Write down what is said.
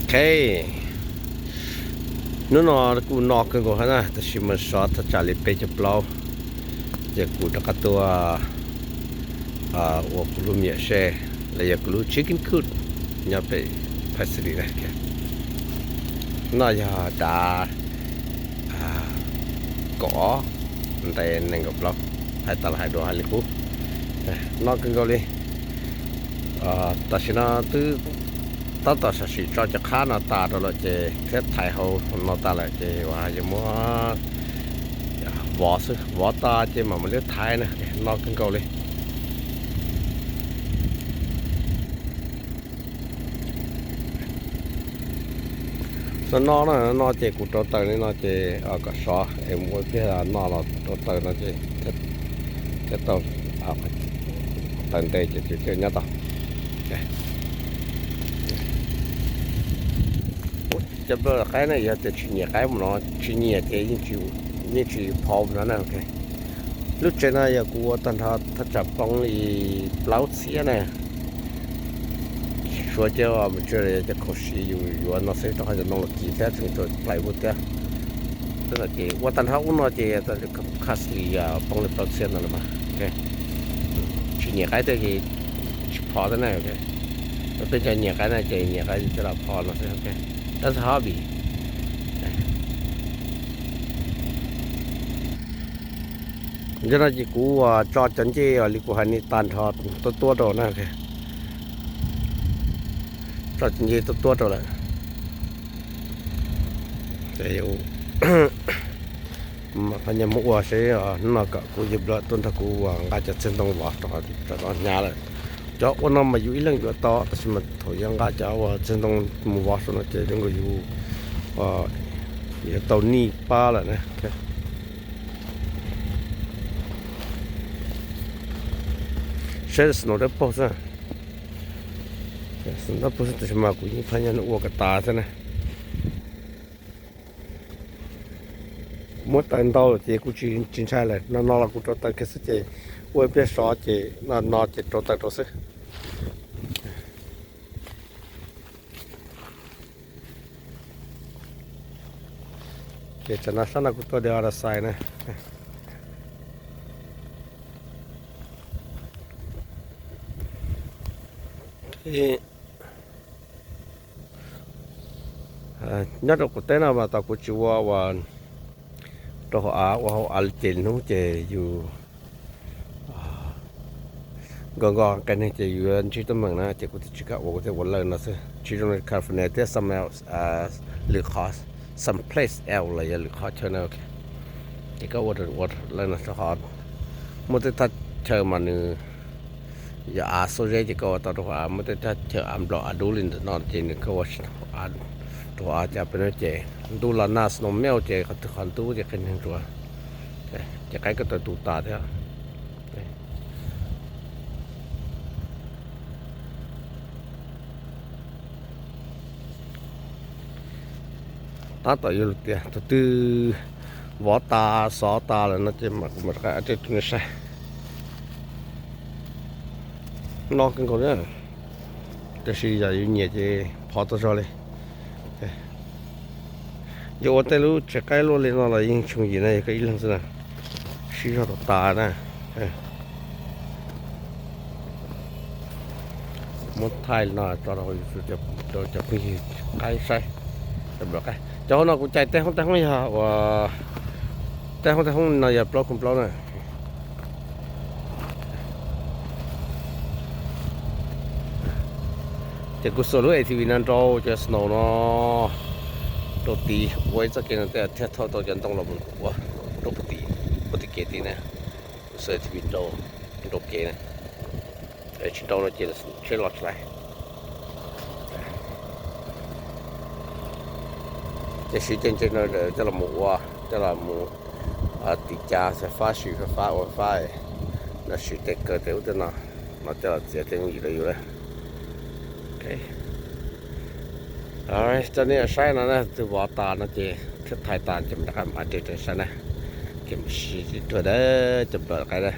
Ok, hnub no kuj no kawg nkaus thiab na, tab sis mas sov thaj tsam li peb caug plaub, ces kuv rov qab tuaj ua kuv lub miam se, los yog kuv lub chicken coop nyob pem Pike City na. No yog dav kaum ob nqe nees nkaum plaub, hais tas los hais dua hais li qub, no kawg nkaus li. Tam sim no twb tab tom sam sim tso cov qhab no tas rau lawm ces thiab thaiv hauv no tas lawm ces yuav muab vov xwb, vov tas ces mam mus liab thaiv na, no kawg nkaus li. Xyov no na, no ces kuv rauv taws li no ces kom sov es mus ua ib pliag no los rauv taws no ces thiaj tau taws ntev ces tus cwj nyob tau. Cov nplooj qaib ne yog tias tsis nyiam qaib mus no, tsis nyiam ces yeej tsis phov no na. Lub tsev no yog kuv ua tag nrho thaj tsam poob li plaub txhiab na. Suav cov mus tsuas cov khoom siv yus yuav no xwb, rau qhov cov ntoo los kim thiab tseem tau plais ub thiab. Ces ua tag nrho ub no ces yog tau li costly poob li plaub txhiab no los mas. Tsis nyiam qaib thiab ces tsis phov thiab na. Peb cov nyiam qaib na ces nyiam qaib ces los phov no xwb. That's a hobby. Yog no ces kuv tso cov ncej li kuv hais ni tag nrho tuab tuab rau na. Tso cov ncej tuab tuab rau lawm. Phaj nyaj mus ua seb hnub no kom kuv yawg Nplog tuaj nrog kuv ua nqa cov txiag ntoo vov rau, rau hnyav lawm. Cov ua no mas yus ib leeg yuav tau tab sis mas thaum yuav nqa cov ua txiag ntoo mus vov rau no ces zoo nkaus yus yuav tau nij pab lawm na. Saib snow dawb paug xwb, snow dawb paug xwb tab sis mas kuv yeej phaj nyaj ua kom tas xwb na. Muab taws ntau ces kuv tsis ntshai lawm, no no los kuv rauv taws kiag xwb ces ua ib pliag sov ces no no ces rauv taws rau xwb. Ces tsam no sab no kuv tuaj the other side na. Nyob rau qaum teb no mas tos kuv tsis ua ua rau hauv av, ua hauv av li ces hnub ces yus nkos nkos qias neeg ces yus yuav ntsib teeb meem na ces kuv thiaj tsis kam ua, kuv thiaj ua lawj no xwb. Tsis zoo li California thiab some else, lwm qhov, some place else los yog lwm qhov chaw na. Ces koj ua ua lawj no rau qhov muaj tej thaj chaw mas nws yog av xub zeb ces koj ua tau rau hauv av, muaj tej thaj chaw av nplaum av dub li ntawm no ces nws koj ua tsis tau rau hauv av, cas peb no ces ntuj los nag snow melt ces qhov twg qhov ntub ces qias neeg ntsuav, ces qaib koj tawg tu tas thiab. Tab tom yuav lug tias tus twg vov tas xov tas lawm no ces mam rov qab rau nej saib. No kawg nkaus na, tab sis yog yus nyiam ces phov tau zog li. Yog ua tej lub tsev qaib luaj li no los yeej tshooj yim na, yog koj ib leeg xwb na, sib zog tau tas na. Muab thaij li no tso rau cov phooj ywg qaib saib. Cov hauv no kuv cais tej hoob tej hoob yog ua, tej hoob tej hoob no yog plaub khoom plaub na. Ces kuv xuas lub A T V no nrau cov snow no rau tid, ua ib txoj kev no thiaj thauj tau cov ntoo los mus ua rau puag tim, puag tim kev tid na. Kuv xuas A T V nrau, nrau kev na, tsis nrau no ces tsheb los tsis lais. Ces siv cov ntses no coj los ua, coj los tiv cav xav fab, siv fab fab ua fab, los siv tes kaw tes ub tej no, no coj los txiav tej yooj yim rau yus na. Coj nej saib no na, twb vov tas no ces thiab thaiv tas ces mam rov qab mam rau saib na. Ces mus sib tuag dawb cov npawg qaib na.